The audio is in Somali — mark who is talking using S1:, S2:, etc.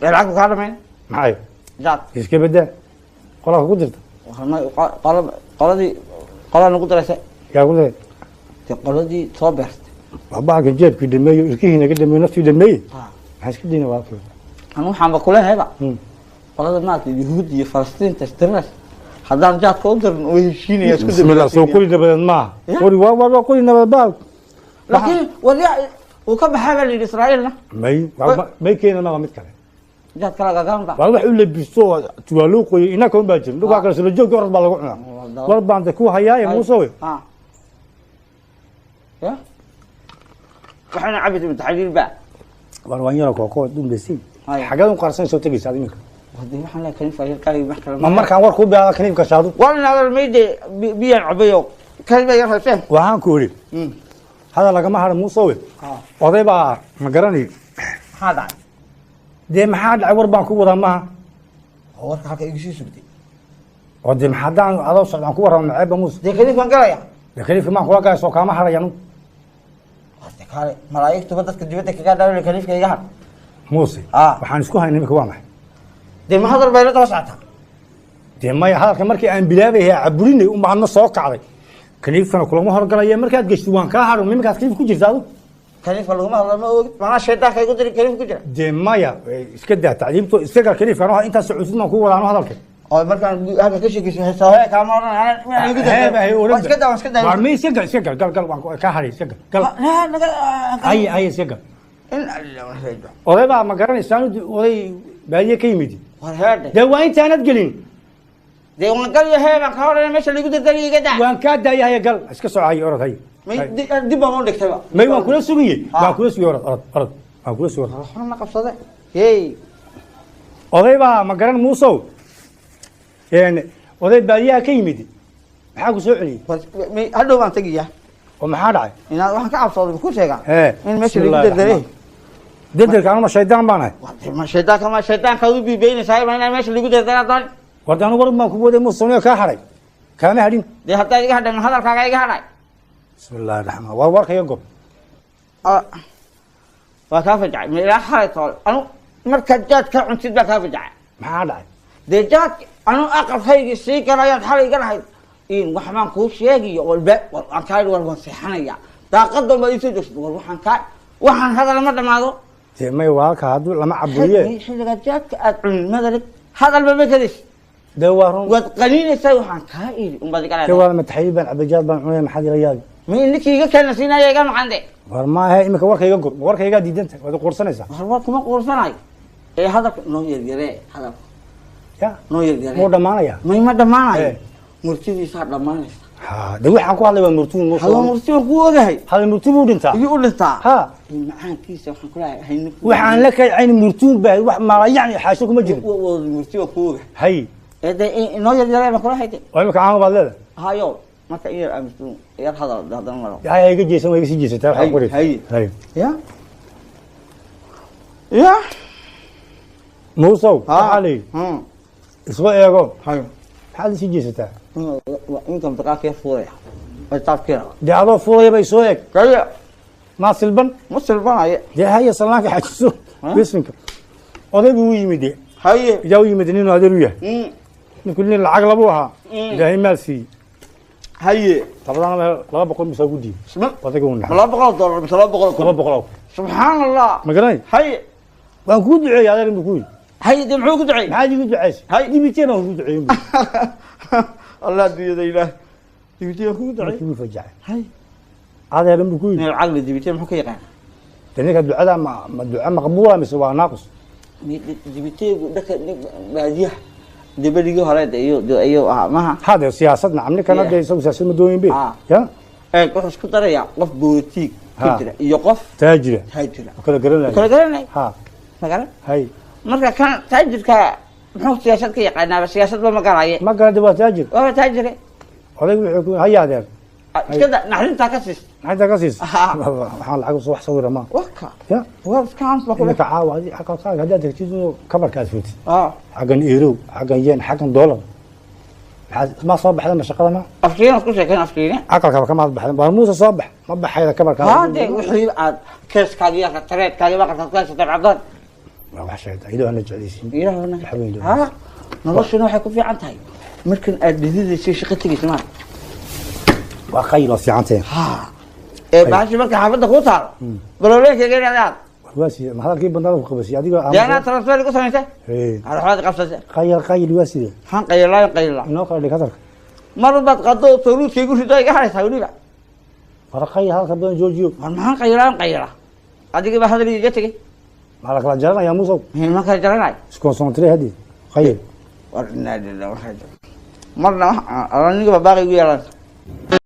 S1: Ee lacagtu kaa dhamayn.
S2: Maxay?
S1: Jaad.
S2: Iska bedaa qolaa kugu dirta.
S1: Qoladii qolaa nagu daraysa.
S2: Yaa ku diray?
S1: Dee qoladii soo beertay.
S2: Waa bahalkan jeebkii dhameeyo, ilkihiina ka dhameeyo, naftii dhameeye. Maxaa iska dayna waa kale.
S1: Anu waxaanba kulehayba qolada maarata Yuhuud iyo Falastiinta isdiras, haddaan jaadka u dirin way heshiinaya isku.
S2: Bismillah, soo qori nabadeed maaha?
S1: Ya.
S2: Qori waa qori nabadeed bahal.
S1: Laakiin warya uu ka baxaa baa la yidhi Israa'iilna.
S2: May may keena maaha mid kale.
S1: Jaad kala gagaan ba.
S2: Waa wax u labisto oo waa loo qoyay, inaka un baa jirin dhulkaa kale sula joogka orod baa lagu cunaa. War baan de ku hayaaye, Muuse wey.
S1: Ya waxaana cabi taxliil ba.
S2: War waan yaro kooko dumbaysiin.
S1: Haya.
S2: Xageed u qarsan soo tegaysa ad iminka?
S1: Hadii waxaan leeyahay kaniif ayar qaali wax kale.
S2: Ma markaan war kuu bilaada kaniifka shaadu?
S1: Waa in hadal mayde biyaan cabayo kalima yar hayseen.
S2: Waxaan ku idhi hadal lagama haro, Muuse wey. Oday baa ma garanayo.
S1: Maxaa dhacay?
S2: Dee maxaa dhacay? War baan ku wadaa maaha.
S1: Oo warka halka igu sii sugtay.
S2: Oo dee maxaa haddaan adoo socdaan ku warramo maceebba, Muuse?
S1: Dee kaniifkan galaya.
S2: Dee kaniifka maan kula galay, soo kaama haraya anu.
S1: Hade kaale malaa'igtuba dadka dibadda kaga dhaawle kaniifka iga har.
S2: Muuse, waxaan isku haynay iminka waa maxay?
S1: Dee ma hadal bay la daba socotaa?
S2: Dee maya, hadalka markii aan bilaabayay caburinay unba hadna soo kacday. Kaniifkana kulama horgalaya, markaad geshtid waan kaa hadho. Iminkaad kaniif ku jirta adu?
S1: Kaniifka laguma hadlo, ma ogid manaa shaydaanka igu diri kaniif ku jira.
S2: Dee maya, iska daa tacliimto, iska gal kaniifka anoo intaad socotid maan ku wadaano hadalka.
S1: Oo markaan halka ka sheekayso heesaahe kaama odhan anaa igu
S2: Heeba hay oran.
S1: Waan iska daa, waan iska daa.
S2: Waar may, iska gal, iska gal, gal gal, waan kaa hadhay, iska gal gal.
S1: Naga.
S2: Haye haye, iska gal.
S1: In alla reejo.
S2: Oday baa ma garanaysaa, oday baadiye ka yimid.
S1: War heedhe.
S2: Dee waa intaanad gelin.
S1: Dee waan galyo hee baan kaa odhanaya meesha laigu dardariyo iga daa.
S2: Waan kaa daaya, haya gal, iska soco, haye orod, haye.
S1: May dib baan u dhigtayba.
S2: May, waan kula sugayey.
S1: Ah.
S2: Waan kula sugayey, orod orod orod, waan kula sugay.
S1: Waxna na qabsade hey.
S2: Oday baa ma garan, Muusow, oday baadiyaha ka yimid, maxaa ku soo celiyey?
S1: War may hadhow baan tegiyaa.
S2: Oo maxaa dhacay?
S1: Inaad waxaan ka cabsooday ku sheegaa
S2: hee
S1: in meesha laigu
S2: Bismillaahi
S1: dardarey.
S2: Raxmaan. Derderka anuma shaydaan baan ahay?
S1: Ma shaydaanka, ma shaydaankaad u biibeynaysaa ma inaan meesha laigu dardaraa doon.
S2: Warda anu war baan ku waday, Muuse, aniga kaa hadhay, kaama hadhin.
S1: Dee haddaad iga hadhan hadalkaaga iga hadhay.
S2: Bismillaahi raxmaan, war warka iga gob.
S1: Ah, waa kaa fajacay ma ilaa xalay toole anu markaad jaad ka cuntid baa kaa fajacay.
S2: Maxaa dhacay?
S1: Dee jaad anu aqalkaygii sii galayaad xalay iga lahayd in wax baan kuu sheegayo walba war aan kaa idhi war waan seexanaya daaqadan baad iisoo joogsid war waxaan kaa waxaan hadal ma dhamaado.
S2: Dee may, walaalka hadduu lama caburiye.
S1: Xilligaa jaadka aad cunin madalig hadalba ma kadis.
S2: Dee waa run.
S1: Waad qaniinaysaa waxaan kaa idhi unbaad iga
S2: dee
S1: leedahay.
S2: Waa mataxayiil baan cabajaad baan cunaya, maxaad ila yaabi?
S1: Ma ninkii iga keena siinaya iga maqan de.
S2: War maahe, iminka warka iga gob, warka igaa diidan tahay, waad quursanaysaa.
S1: War war kuma quursanayo ee hadalka noo yaryaree hadalka.
S2: Ya
S1: noo yaryaree.
S2: Muu dhammaanayaa?
S1: May, ma dhammaanayo.
S2: Eh.
S1: Murtidiisaa dhammaanaysa.
S2: Ha, dee waxaan ku hadlay waa murtuun, Muuse.
S1: Hadal murti waan kuu ogahay.
S2: Hadal murti buu dhintaa.
S1: Ayuu u dhintaa.
S2: Ha.
S1: Macaankiisa waxaan kulahay hayna.
S2: Waxaan la kaycayn murtuun baa wax maalayacni xaasho kuma jirin.
S1: Murti waan kuu ogahay.
S2: Hay.
S1: Ee dee inoo yaryaree baan kulahay de.
S2: Oo imika caama baad leedahay?
S1: Hayo, marka in yar aamustu yar hadal haddana maro.
S2: Hay, iga jeesan, waa iga sii jeesataa waxaa
S1: Hay,
S2: ku wareegsan.
S1: hay.
S2: Hay.
S1: Ya ya.
S2: Muusow, waxaa la yidhi isma eego.
S1: Hayo.
S2: Maxaad isii jeesataa?
S1: Inkan daqaaqka yar fuulaya taabkeena.
S2: Dee adoo fuulaya bay soo eeg.
S1: Kaya.
S2: Maa silban?
S1: Ma silbanaye.
S2: Dee haya, sallaanka xajiso.
S1: Ha?
S2: Bisinka, oday buu u yimid de.
S1: Haye.
S2: Yaa u yimid? Ninuu adeer u yahay. Ninku nin lacag labuu ahaa. Ilaahay maal siiyey.
S1: Haye.
S2: Labadana meel 200 misaa ugu dhiibay.
S1: Isma
S2: odayga uu naxay.
S1: $200 mise 200,000?
S2: 200 oo.
S1: Subxaan Allah.
S2: Ma garanay?
S1: Haye.
S2: Waan kuu duceeyey adeer buu ku yidhi.
S1: Haye, dee muxuu ku duceeyey?
S2: Maxaad igu duceysay?
S1: Hay.
S2: Dhibitee baan kugu duceeyey buu.
S1: Allah adduunyada ilaah dibitiye kugu duceeyey.
S2: Markii wuu fajacay.
S1: Hay.
S2: Adeeran buu ku yidhi.
S1: Nin lacag le dibitiye muxuu ka yaqaan?
S2: Dee ninka ducada ma duca maqbuula mise waa naaqus?
S1: Dibitiyeegu dhaka baadiyaha deberigii hore de iyo iyo ahaa maha.
S2: Hadee siyaasad nacam ninkana.
S1: Yeah.
S2: Dee isagu siyaasad ma dooyin be.
S1: Ah.
S2: Ya.
S1: Eeg, wuxuu isku darayaa qof bootiig ku
S2: Ha.
S1: jira iyo qof
S2: taajira.
S1: Taajira.
S2: Oo kala garanaya.
S1: Kala garanay.
S2: Ha.
S1: Magala.
S2: Hay.
S1: Marka kan taajirka muxuu siyaasad ka yaqaanaaba? Siyaasadba ma galaye.
S2: Ma garade, waa taajir.
S1: Waaba taajire.
S2: Odaygu wuxuu ku haya adeer.
S1: Iska da naxdintaa ka siis.
S2: Maxay ka siis?
S1: Ah.
S2: Waxaan lacag soo wax sawira ma
S1: waka.
S2: Ya.
S1: Waa iska cans ba kule.
S2: Iminka caawa adi aqalkaaga haddaad tagtid inuu kabarkaad furtid, xaggan euro, xaggan yen, xaggan dollar, maxaa ma soo baxda ma shaqada ma.
S1: Afkiina isku sheekeen afkiina.
S2: Aqalkaba kamaad baxda waar Muuse, soo bax ma baxayda kabarkaada.
S1: Hade wixii aad keeskaagi iyo tareedkaagi baqalkaad ku haysatay cabdaan.
S2: Waa wax sheegta iyadoo aan la jeclaysiin.
S1: Ilaahuna.
S2: Wax weyn doon.
S1: Ha, noloshuna waxay ku fiican tahay markan aad dhididayso, shaqo tegayso maarka.
S2: Waa qayl, waa fiicantahay.
S1: Ha, ee bahashi marka xaafadda kuu taalo baloleenkayga inaad aad
S2: War waa sidee? Ma hadalkii badnaa ku qabasay adigoo
S1: dee anaa transfer igu samaysay.
S2: Hey.
S1: Waxaad qabsatay.
S2: Qayl, qayl, waa sidee?
S1: Waxaan qaylaayo, qaylaa.
S2: Inoo kala dhig hadalka.
S1: Mar baad qado saruudka igu rido, iga haraysaa weliba.
S2: War qayl, hadalka badan joojiyo.
S1: War maxaan qaylaayo, qaylaa? Adigii baa hadal iga tegey.
S2: Maxaa la kala jaranayaa, Muusow?
S1: Ma kala jaranayo.
S2: Isconcentré haddii qayl.
S1: War inaa lillahi waxaa jira marna aniga baa baaqi igu yeelanaysa.